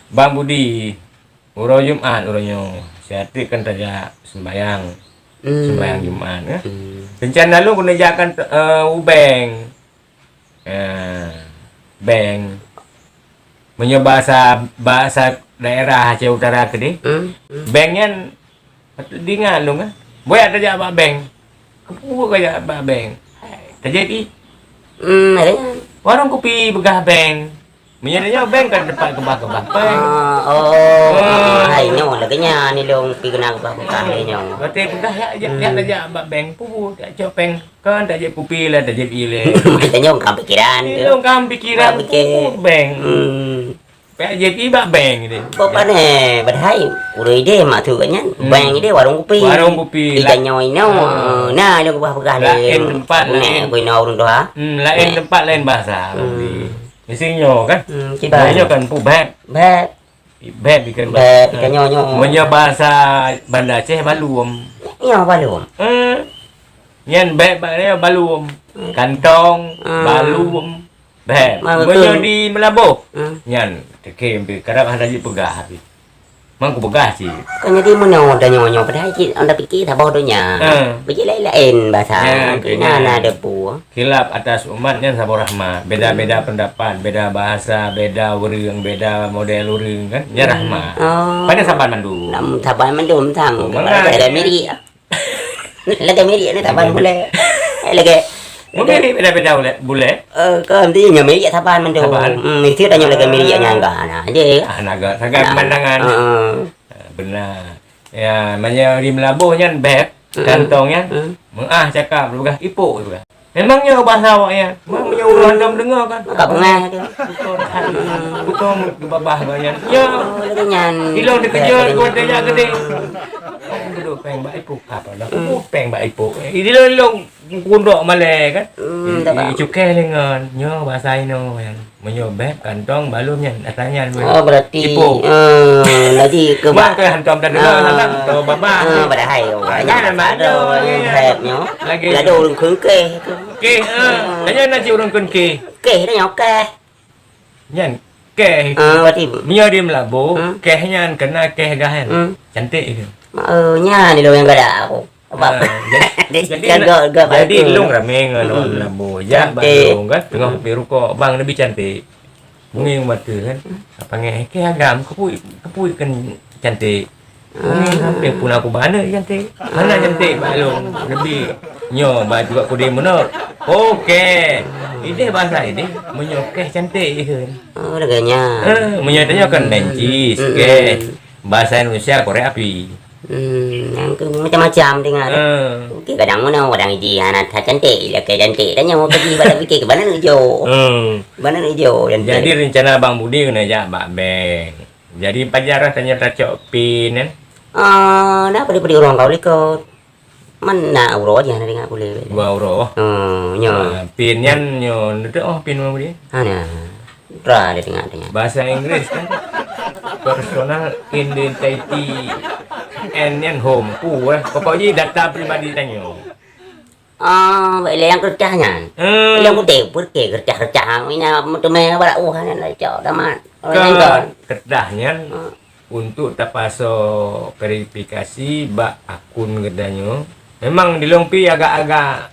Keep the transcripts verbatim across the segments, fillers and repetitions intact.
Bang Budi, uroe Jumat uroe nyoe, siat kan tajak sembayang, Hmm. sembayang Jumat, eh. Hmm. Rencana lôn keuneuk jak kan, eh, u bank. Eh, bank. Meunyoe bahasa, bahasa daerah Aceh Utara keudeh, Hmm. Hmm. bank nyan Patut diingat lôn, eh. Boya tajak bak bank. Keupeue kajak bak bank? Hai, tajak di Hmm, ada nyan. warong kupi peugah bank. Meunyoe tanyoe bank kan teumpat keubah-keubah péng. Ah, oh, Hmm. hai nyoe lagèe nyan ni lôn pi keunan keubah-keubah lé nyoe. Berarti peugah yak, yak, yak Hmm. tajak bak bank. Peue, yak cok péng. Kan tajak kupi lah, tajak ilèe. Maksudnya nyoe kan pikiran Ni tu. lôn kan pikiran Kan pikir. peue bank. Hmm. Payah jeuet i bak bank deh. Kok pane, padahai ureueng ideh maksud gobnyan, Hmm. bank ideh warong kupi. Warong kupi, Ija lah. nyoe inoe, Ah. eh, na lôn keubah peugah lé. Laén teumpat, Nek, laén. ku inoe ureueng tuha. Hmm, laén Nek. teumpat, laén bahasa. Hmm. Mesti nyoe kan? Hmm, Nah, kiban. nyoe kan pu bab. Bab. Bab ikan Bab, ikan nyoe, nyoe. Meunyoe bahasa Banda Aceh, balum. Nyoe balum. Eh, nyan bab bak dia balum. Hmm. Kantong, Ah. balum. Beh, Ma, meunyoe beutôi. di Meulaboh, Hmm. nyan, teukem pih, kadang hana jeuet peugah pih. Mang kupeugah cit. Kan jadi meunyoe tanyoe nyoe padahai cit, anda pikir saboh donya. Ha. Beucit laén-laén bahasa. Ya, Mungkin betul. na, na ada pu. Khilaf atas umat nyan saboh rahmat. Beda-beda Hmm. pendapat, beda bahasa, beda ureueng, beda model ureueng kan. Nyan Hmm. rahmat. Oh. Pada saban mandum. Nam saban mandum sang. Oh, Kalau mangat. ada mirik. Lagèe mirik ni taban bulèe. Eh, lagèe, Mungkin lagèe ni beda-beda bulèe, bulèe. Eh, kan dia nyoe mirik saban mandum. Saban. Hmm, mesti dah nyoe lagèe mirik nyang gah. Nah, dia. Ah, naga, sagai Nah. pemandangan. Heeh. Ah, benar. Ya, meunyoe di Meulaboh nyan beb, Hmm. kantong nyan, Hmm. meuah cakap, peugah ipok, peugah. Memang nyoe bahasa awak nyan. Memang meunyoe ureueng hantom deungoe kan. Ka beungèh tu. Beutôi. Beutôi geubabah awak nyan. Nyoe. Oh, lagèe nyan. Ilong dikeujot, Lagèe nyan. kuat tajak keudéh. Kan duduk péng bak ipok. Apa dah? Hmm. Péng bak ipok. Ilong-ilong kundok malèe kan. Hmm, Di, tak apa. di cukai lengan. Nyoe bahasa inoe nyan. Meunyoe beb kantong balum nyan, ata nyan. Oh, berarti, Ipok. eh, jadi ke Bang ba- ke hantom dah dengar, Ah. hantom, hantom babah. Ah, padahai, oh, Kan banyak nama ada ada orang lagi. beb nyoe. Lagi. Lagi ada ureueng kheun keh tu. Keh, ah. Tanya nasi ureueng kheun keh. Keh dah nyoe keh. Nyan, keh. Ah, berarti Meunyoe di Meulaboh, Hmm. keh nyan kena keh gah nyan. Hmm. Cantik ke? Ma-, eh, nyan di luar yang galak aku. Apa? Ah, jadi, Dia jadi jaga, nak, jaga jadi bagus. lôn ramé ngon Hmm. orang Meulaboh. Jak bak Cantik. lôn kan, tengah Hmm. kopi rukok, "Bang, lebih cantik." Mungin mata kan. Apa ngai, "Keh agam, keupeue, keupeue kan cantik?" Mungin Ah. hampir pun aku bana cantik. Mana Ah. cantik bak lôn? Lebih nyoe bak juga kudé meunoe. Okey. Ideh bahasa ideh, meunyoe keh cantik ikheun. Oh, lagèe nyan. Eh, meunyoe tanyoe kan lencis, Hmm. keh. Bahasa Indonesia korek api. Hmm, nyang ke macam-macam dengar. Eh. Okey, kadang meunoe, kadang iji hana that cantik, lakèe cantik. Tanyoe keu jih pada fikir keu bana neujok. Hmm. Bana neujok cantik. Jadi rencana Bang Budi keuneuk jak bak bank. Jadi pajan roh tanyoe tacok pin kan? Ah, na padum-padum ureueng kau likot. Man na uroe jih hana teuingat ulèe. Dua uroe. Oh, nyoe. Ah, pin nyan nyoe, neuteuk oh pin Bang Budi. Hana. Tra dia teuingat-teuingat. Bahasa Inggris kan? Personal identity and nyan home. Pu, eh. Pokok jih data pribadi tanyoe. Ah, bak ilèe nyang keureutah nyan. Hmm. Nyang putih, putih keureutah-keureutah. Mina meuteumé barak uh nyan lah cok damat. Oh, Ka nyan kon. keureutah nyan. Ah. Untuk tapasoe verifikasi bak akun geutanyoe, memang di lôn pih agak-agak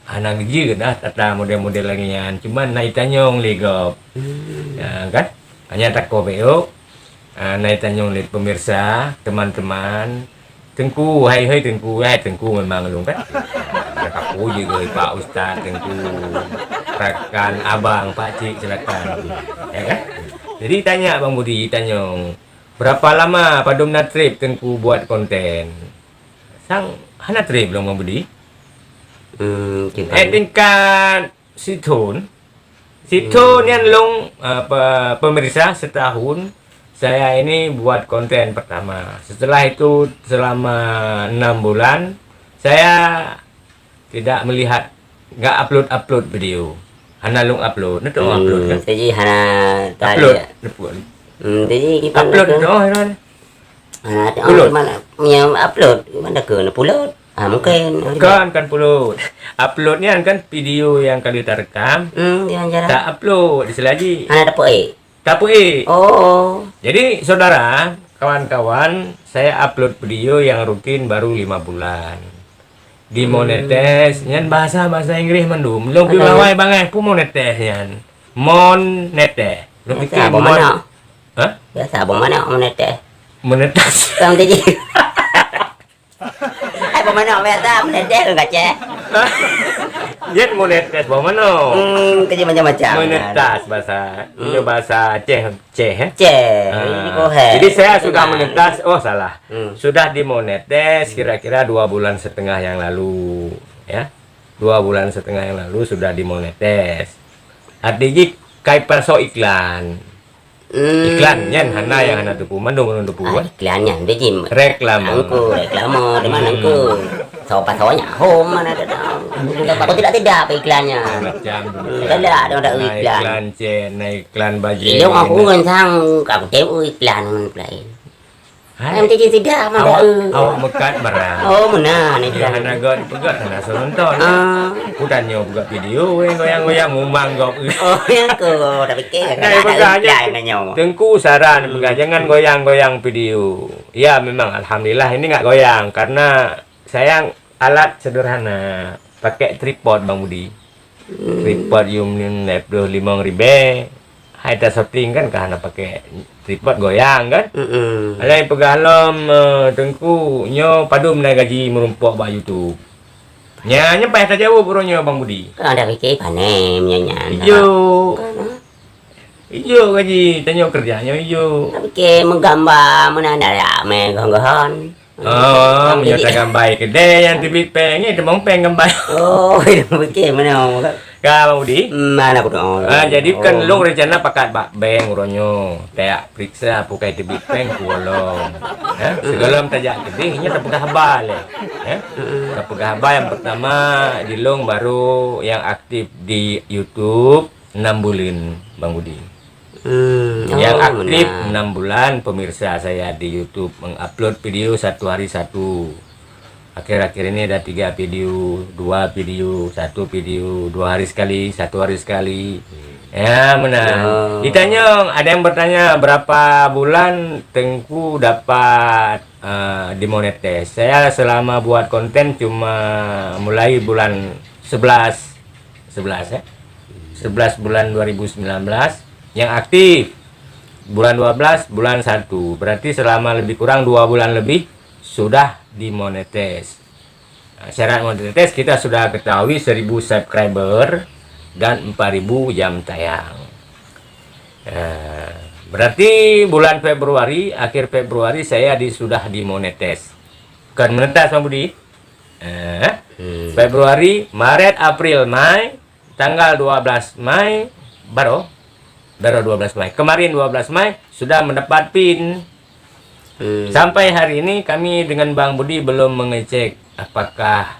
hana geujeuet dah tata model-model lagèe nyan, cuma na itanyong lé gob. Hmm. Ya, kan? Hanya takoh beuôk, ah, na itanyong lé pemirsa, teman-teman, Teungku, hai, hai Teungku, hai Teungku memang lôn kan. Ada kaku juga Pak Ustaz Teungku. Rakan abang, pakcik, silakan. Ya kan? Jadi tanya Bang Budi, tanyong, Berapa lama padum na trép Teungku buat konten? Sang hana trép lom Bang Budi. Hmm, Eh, tingkat sithon. Sithon Hmm. nyan lôn, apa, pemirsa setahun. Saya ini buat konten pertama. Setelah itu selama enam bulan, saya tidak melihat, nggak upload-upload video. Hana lôn upload, na tu Hmm, upload kan? Jadi hana Upload. tanya. Upload. Hmm, jadi di mana Upload ke? tu, oh, hana. Hana ada Upload. Mana yang upload, mana ke na pulot? Ah, mungkin. Kan, kan pulot. Upload ni kan video yang kali tarekam. Hmm, yang jarang. Tak upload, di selagi. Hana dapat eh. Tapeuék. Oh. Jadi, saudara, kawan-kawan, saya upload video yang rutin baru lima bulan. Dimonetes, nyan bahasa-bahasa Inggris mandum. Lôn pi bawai bangai, peue monetes nyan? Monetes. Lôn pikir Bahasa abang mon- mana? Hah? Bahasa abang mana monetes? Monetas. Orang tu je. Hai, pemanok biasa, menetes ke kaceh? Jeuet monetes, pemanok. Hmm, kerja macam-macam. Menetas bahasa. Hmm. Itu bahasa Aceh, Aceh, eh? Aceh. Ah. Jadi saya sudah menetas, oh, salah. Hmm. Sudah dimonetes kira-kira dua bulan setengah yang lalu, ya. Dua bulan setengah yang lalu sudah dimonetes. Arti jih kai pasoe iklan. Hmm. Iklan nyan hana nyang hana teupeu, mandum ureueng teupeu, Ah, kan? Iklan nyan, dia jim. Reklame. Angku, reklame, di mana Hmm. angku? Soe pasoe nyan, hom mana ada tahu. Aku tidak, tidak apa iklan nyan. Macam tu. Hmm, tak ada, ada, ada Nah, iklan. Iklan cek, nah, iklan baju. Ilong aku ngan sang, aku tengok iklan lain. Hai. Em, tadi tidak, mana Awak, ada. Awak mekat barang. Oh, mana ni Dia iklan? Hana got dipeugah, hana soe nonton. Ah. Aku tanya buka video, weh, goyang-goyang, ngumang gop. Oh, ya ke? Tapi ke, Nah, kan ada peugah iklan aja. Nanya. Tengku saran, peugah, jangan goyang-goyang video. Ya, memang alhamdulillah ini nggak goyang karena saya alat sederhana, pakai tripod Bang Budi. Hmm. Tripod Yum lhèe ploh limong ribèe. Hai ta syuting kan ka hana pakai tripod goyang kan? Mm-mm. Alai peugah lom, eh, Teungku, nyoe padum na gaji meurumpok bak YouTube. Nya, nya payah tajaweueb uroe nyoe Bang Budi. Kan ada fikir pané meunyo nyan. Ijo. Kan, ah. Ijo gaji, tanyoe kerja nyoe ijo. Tapi ke meugambar meunan dak mé goh-gohan. Oh, meunyoe tagambai keudè nyang teubiet péng, nyan teumong péng gambai. Oh, itu fikir mana orang. Ka Bang Budi? Mana aku tahu. Ah, jadi kan Oh. long rencana pakat bak bank uroe nyoe. Tajak periksa peue kai teubiet péng ku lom. Eh, sigohlom tajak keudeh, nyoe tapeugah haba lé. Eh, tapeugah haba yang pertama di long baru yang aktif di YouTube. Enam buleuen, Bang Budi. Hmm, Yang oh, aktif benar. enam bulan, pemirsa saya di YouTube mengupload video satu hari satu. Akhir-akhir ini ada tiga video, dua video, satu video, dua hari sekali, satu hari sekali. Ya, benar. Oh. Ditanya, ada yang bertanya berapa bulan Tengku dapat, eh, dimonetes. Saya selama buat konten cuma mulai bulan sebelas, sebelas, ya. Sebelas bulan dua ribu sembilan belas yang aktif. Bulan dua belas, bulan satu. Berarti selama lebih kurang dua bulan lebih sudah dimonetes. Nah, syarat monetes kita sudah ketahui seribu subscriber dan empat ribu jam tayang. Nah, berarti bulan Februari, akhir Februari saya di, sudah dimonetes. Bukan monetes, Bang Budi. Eh, Hmm. Februari, Maret, April, Mai, tanggal dua belas Mai, baru, baru dua belas Mai. Kemarin dua belas Mai sudah mendapat pin. Hmm. Sampai hari ini kami dengan Bang Budi belum mengecek apakah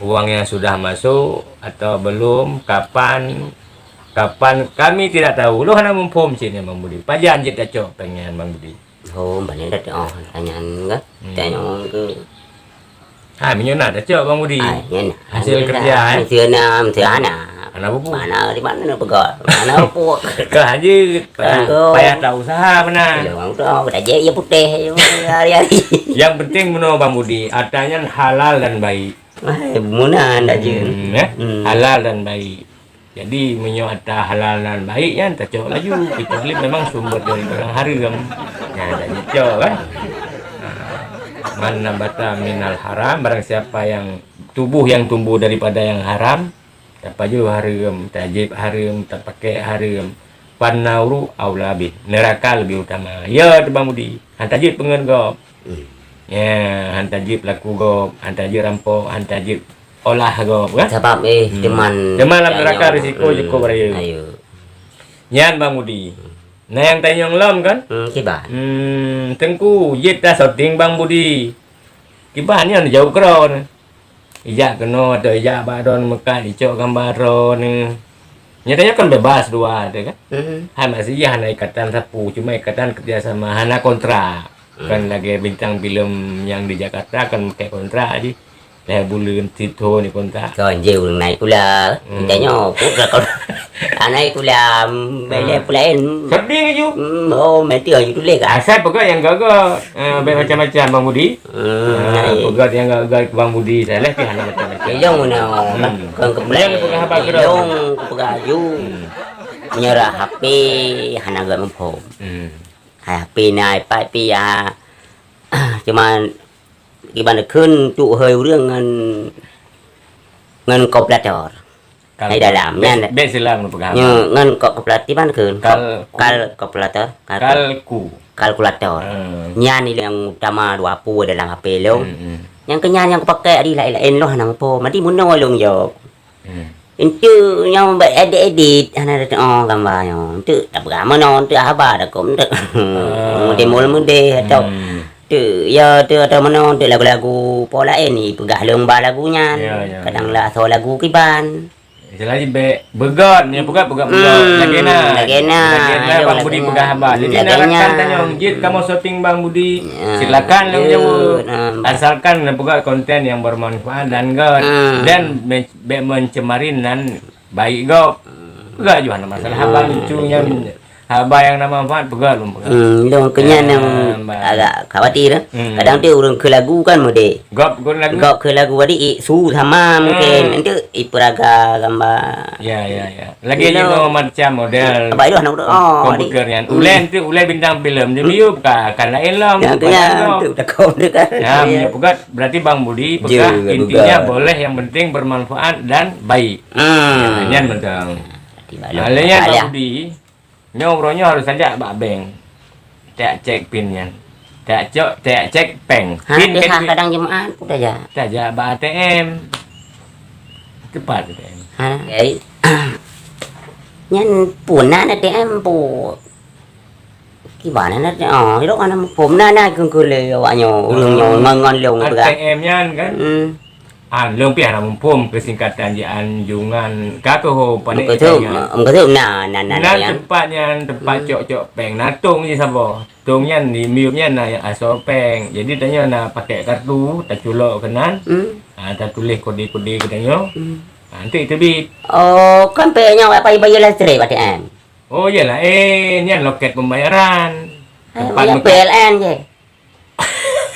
uang yang sudah masuk atau belum, kapan, kapan, kami tidak tahu. Lôn hana muphom cit nyan Bang Budi. Pajan jeuet tacok péng nyan Bang Budi. Oh, balik dah tengok tanyaan ke? Hmm. Tengok ke? Ha, meunyoe na tacok Bang Budi. Ah, nyan. Hasil Alhamdulillah. kerja, eh? Hasil na, hasil na. Hana bubu. Mana di mana nak peugah? Mana pun. Kah aja, payah, Tengok. payah tak usaha benar. Ya, orang tu, oh, dah jadi ya putih je hari-hari. Yang penting meunoe Bang Budi, atra nyan halal dan baik. Hai, meunan dah je. Hmm, eh? Hmm. Halal dan baik. Jadi, meunyoe atra halal dan baik nyan tacok laju, kecuali memang sumber dari barang haram. Nyan tak cocok kan? Ha. Man nabata minal haram, barang siapa yang tubuh yang tumbuh daripada yang haram, tapajôh haram, tajép haram, tapakai haram, fannaru aula bih, neraka lebih utama. Ya, tu Bang Budi. Han tajép peungeut gob. Hmm. Ya, han tajép laku gob, han tajép rampok, han tajép olah gob, kan? Sabab, eh, Hmm. teuma Teuma lam tanyoe, neraka risiko hmm, cukup rayeuk. Ayo. Nyan Bang Budi. Na nyang tanyong lom, kan? Hmm, kiban. Hmm, Teungku, jeuet ta syuting Bang Budi. Kiban nyan jaweueb keudroe. Ijak keunoe atau ijak bak droeneuh meukat, icok gambar droeneuh. Nyatanya kan bebas dua tu kan. Hmm. Hai masih iya hana ikatan sapeue, cuma ikatan kerjasama, hana kontrak. Hmm. Kan lagèe bintang filem nyang di Jakarta kan pakai kontrak jih. Lhèe buleuen sithon ni kontak. Kon jih ureueng naik kula. Hmm. Tanyoe, pun lah kalau naik kula, hmm, Ah. lhèe pulaen. Sedih laju. Hmm, oh, mati laju tuléh kan? Asai peugah nyang gagah. Ah, baik macam-macam Bang Budi. Hmm, Ah, naik. Peugah nyang gagah Bang Budi. Salah pih hana macam-macam. Ilong mana? Hmm. Kon kepala. Ilong peugah haba keudroe. Ilong peugah laju. Hmm. Meunyoe H P hana geuh muphom. Hmm. Hai H P na iPad pih ya. Cuma kiban kheun tu hai ureueng ngon, ngon kalkulator. Kal-, Hai dalam, bek, nyan. Bek silam nu peugah. Nyo, ngon kalkulator ban kheun. Kal-, Kal-, kalkulator, kalkul-, Kalku. Kalkulator. Hmm. Nyan ni yang utama dua pu dalam H P lôn. Hmm, hmm. Nyang keunyan nyang kupakai adi laén-laén loh nang po. Madi munoe lôn jawab. Hmm. Enteuk nyang bak edit-edit hana teu'oh gambar nyoe. Enteuk tapeugah meunoe, enteuk haba takok enteuk. Ah. Meudeh mul meudeh atau Hmm. enteuk ya tu atau meunoe enteuk lagu-lagu po laén ni peugah lôn ba lagu nyan. Ya, ya, Kadang ya. lah asoe lagu kiban. Istilah jih bèk beugöt, nyoe peugöt, peugöt, peugöt. Hmm, Lagèe na. lagèe na. Lagèe na Ayo, Bang Budi lagèe na. peugah haba. Hmm, Jadi na lagèe rakan na. tanyong, jeuet kamoe syuting Bang Budi, Ya, silakan lôn jeuet, jaweueb. ha, Asalkan na peugah konten nyang bermanfaat dan göt. Hmm. Dan men-, bèk mencemari nan baik gob. Peugah ju hana masalah Hmm. haba lucu nyan. Haba nyang na manfaat peugah lôn peugah. Hmm, lôn keunyan Ah, nyang bah. agak khawatir. Hmm. Kadang tu ureueng keu lagu kan model. Gob keu lagu. Gob keu lagu tadi, i, su sama mungkin. Hmm. Enteuk ipeuraga gambar. Ya, ya, ya. Lagi Hello. jinoe macam model Abang Idoh nak duduk. Oh, komputer adik. nyan. Hmm. Ulèe tu, ulèe bintang filem. Jadi, Hmm. yuk, bukan, kan lain lah, Ya, bukan keunyan, lain lah. tu takut dia kan. Ya, Ya. meunyoe peugah, berarti Bang Budi Je, peugah, lagu intinya kan. boleh, yang penting bermanfaat dan baik. Hmm. Ya, nyan betul. Berarti maklum. Lalu nyan Bang Salah. Budi, nyoe uroe nyoe harus tajak bak bank. Tajak cek pin nyan. Tajak cok, tajak cek peng. Ha, Pin teuhah kan kadang Jumaat, pun tajak. Tajak bak A T M. Tepat A T M. Ha, jadi, nyan pun na A T M pun. Kiban na A T M? Oh, irok ana muphom na, na keungkule awak nyoe, ureueng nyoe, Oh. ngon, ngon lôn peugah. A T M nyan kan? Hmm. An, lôn pih hana muphom keusingkatan jih anjungan. Ka keuh ho panéh Muka tu, ikan nyan. muka tu na, na, na, na, Nan yang tempat nyan, tempat Hmm. cok-cok peng. Na tong jih saboh. Tong nyan, di miyup nyan na asoe peng. Jadi, tanyoe na pakai kartu, taculok keunan. Hmm. Ha, tatuléh kode-kode keu tanyoe. Hmm. Ha, nanti teubiet. Oh, kan pek nyoe awak payah bayar listrik A T M? Oh, iyalah. Eh, nyan loket pembayaran. Eh, Tempat ya, meukat- P L N je.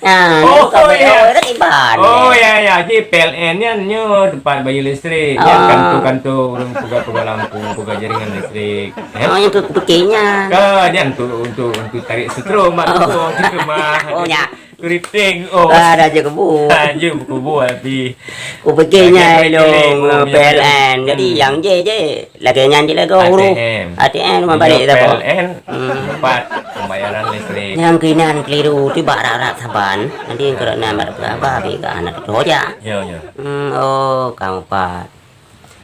Ah, Oh, bukan ya. P L N, oh, ya, ya. Jadi P L N nyan nyoe tempat bayar listrik. Nyan Ah. kantor-kantor ureueng peugah-peugah lampu, peugah jaringan listrik. Eh? Oh, yang ke kupikirnya. Ah, nyan untuk, untuk, untuk tarik setrum, mak. Oh. Oh, di rumah. Oh, ya. Keriting, oh. Ah, dah je kebun. Ah, je kebun, tapi Kupikirnya Lagi ilong, keliling, eh, P L N. Jadi, Hmm. yang je, je. Lagèe nyan je lagoe huruf. A T M. A T M, rumah Iya, balik tak apa? P L N, Hmm. tempat pembayaran listrik. Nyang keunan keliru, tu bak rak-rak saban. Nanti kalau nak bak apa, bak anak tu aja. Ya, ya. Hmm, oh, kamu pat.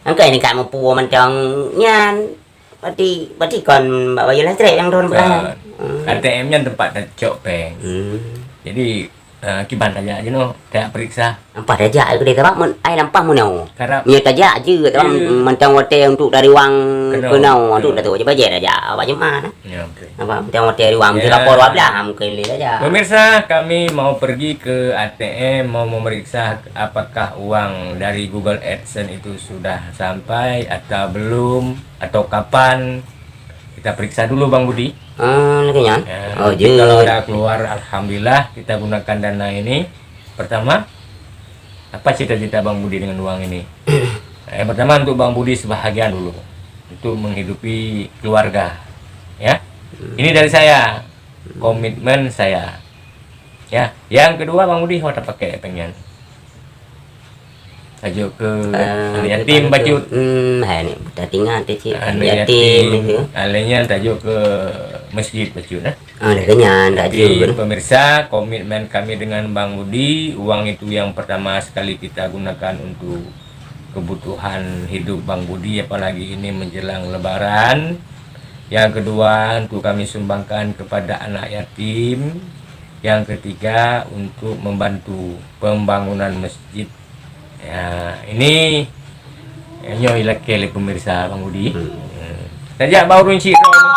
Angkai ni kamu puo mantong nyan. Berarti, berarti kon bak bayar listrik nyang don Kan. beulah. Hmm. A T M nyan tempat tacok peng. Hmm. Jadi, Ah, kiban tajak jinoe, tajak periksa. Ampah tajak ai keudeh, sabab mun ai lampah meunoe. Karab. Nyoe tajak jeuet, sabab Iya. mantong watèe untuk dari wang Keunoe. keunoe, untuk Betul. Datuk Haji Bajèe tajak, awak Jumaat, nah. Ya, okey. Apa, mantong watèe dari wang, Ya. mesti lapor dua belas, mungkin boleh tajak. Pemirsa, kami mau pergi ke A T M, mau memeriksa apakah uang dari Google AdSense itu sudah sampai atau belum, atau kapan. Kita periksa dulu, Bang Budi. Ah, lagèe nyan? Ya, Oh, nanti jeuet. kalau dah keluar, alhamdulillah, kita gunakan dana ini. Pertama, apa cita-cita Bang Budi dengan uang ini? Yang pertama, untuk Bang Budi sebahagian dulu. Untuk menghidupi keluarga. Ya. Hmm. Ini dari saya. Komitmen saya. Ya. Yang kedua, Bang Budi, ho tapakai peng nyan? Tajok keu Ah, aneuk yatim bacut. Hmm, hai ni, tatinggai teuh cit, Aneuk aneuk yatim yatim. itu. Ah, lheuh nyan tajok keu masjid bacut, eh. Ah, lagèe nyan, Jadi, tajok. pemirsa, komitmen kami dengan Bang Budi, uang itu yang pertama sekali kita gunakan untuk kebutuhan hidup Bang Budi, apalagi ini menjelang Lebaran. Yang kedua, untuk kami sumbangkan kepada anak yatim. Yang ketiga, untuk membantu pembangunan masjid. Ya, ini, ya, nyoe ilakèe lé pemirsa Bang Budi. Hmm. Hmm. Tajak bak ureueng chik droe ni.